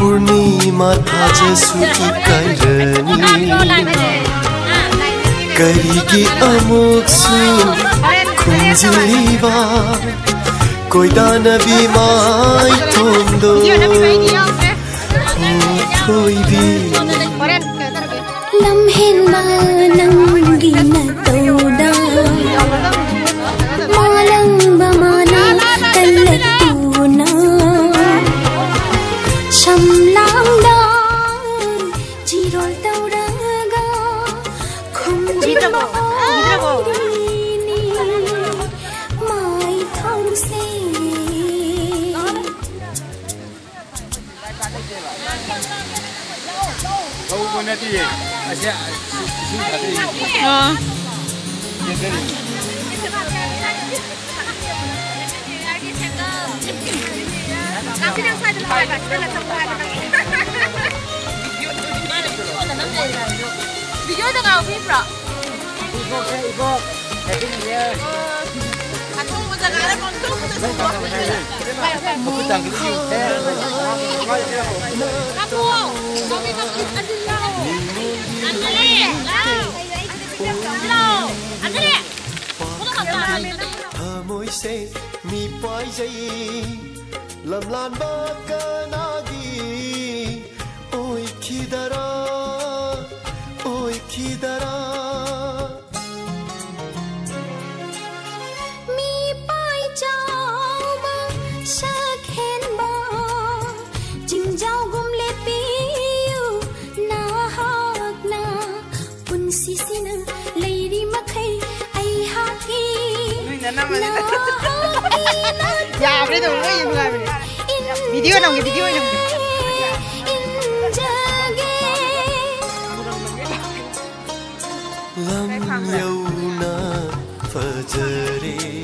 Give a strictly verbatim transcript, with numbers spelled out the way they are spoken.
ꯄꯨꯔꯅꯤꯃꯥ ꯊꯥꯖꯁꯨ ꯏꯀꯥꯏꯔꯅꯤ꯫ ꯀꯔꯤꯒꯤ ꯑꯃꯨꯛꯁꯨ ꯈꯨꯝꯖꯤꯜꯂꯤꯕ ꯀꯣꯏꯗꯥꯅꯕꯤ ꯃꯥꯏꯊꯣꯡꯗꯣ? ꯊꯣꯏꯕꯤ꯫ ꯂꯝꯍꯦꯟꯕ ꯅꯪꯒꯤ ꯅꯇꯧꯗ ꯃꯥꯂꯪꯕ ꯃꯥꯅ ꯀꯜꯂꯛꯇꯨꯅ ꯁꯝꯂꯥꯡꯗ ꯆꯤꯔꯣꯜ ꯇꯧꯔꯒ ꯈꯨꯝꯗ꯭ꯔꯕꯣ? ꯈꯨꯝꯗ꯭ꯔꯕꯣ? ꯈꯨꯝꯗ꯭ꯔꯕꯣ? ꯃꯥꯏꯊꯣꯡꯁꯦ꯫ ꯂꯧꯕ ꯅꯠꯇꯤꯌꯦ꯫ ꯑꯁꯤ, ꯑꯁꯤ, ꯏꯁꯤꯡ ꯊꯥꯗꯔꯤꯅꯦ꯫ ꯑꯥ꯫ ꯆꯦꯟꯊꯔꯤꯅꯦ꯫ ꯚꯤꯗꯤꯑꯣꯗ ꯉꯥꯡꯕꯤꯕ꯭ꯔꯣ? ꯏꯕꯣꯛꯁꯦ, ꯏꯕꯣꯛ꯫ Happy New Year꯫ ꯑꯊꯣꯡꯕ ꯖꯒꯥꯗ ꯄꯪꯊꯣꯡꯗ ꯊꯣꯡꯕ꯫ ꯃꯈꯨꯠ ꯇꯥꯡꯈꯠꯂꯤ꯫ ꯊꯃꯣꯏꯁꯦ ꯃꯤ ꯄꯥꯏꯖꯩ꯫ ꯂꯝꯂꯥꯟꯕ ꯀꯅꯥꯒꯤ ꯑꯣꯏꯈꯤꯗꯔꯥ, ꯑꯣꯏꯈꯤꯗꯔꯥ? ꯃꯤꯄꯥꯏ ꯆꯥꯎꯕ ꯁꯛꯍꯦꯟꯕ ꯆꯤꯡꯖꯥꯎꯒꯨꯝ ꯂꯦꯞꯄꯤꯌꯨ ꯅꯍꯥꯛꯅ꯫ ꯄꯨꯟꯁꯤꯁꯤꯅ ꯂꯩꯔꯤ ꯃꯈꯩ ꯑꯩꯍꯥꯛꯀꯤ, ꯅꯣꯏ ꯅꯅꯝꯃꯅꯤ꯫ ꯅꯍꯥꯛꯀꯤ ꯌꯥꯕ꯭ꯔꯦ ꯑꯗꯨꯝ, ꯂꯣꯏ ꯌꯦꯡꯉꯨ ꯍꯥꯏꯕꯅꯦ꯫ ꯏꯟꯖꯒꯦ, ꯚꯤꯗꯤꯑꯣ ꯅꯝꯒꯦ, ꯚꯤꯗꯤꯑꯣ ꯅꯝꯒꯦ꯫ ꯏꯟꯖꯒꯦ꯫ ꯂꯝ ꯌꯧꯅ ꯐꯖꯔꯦ꯫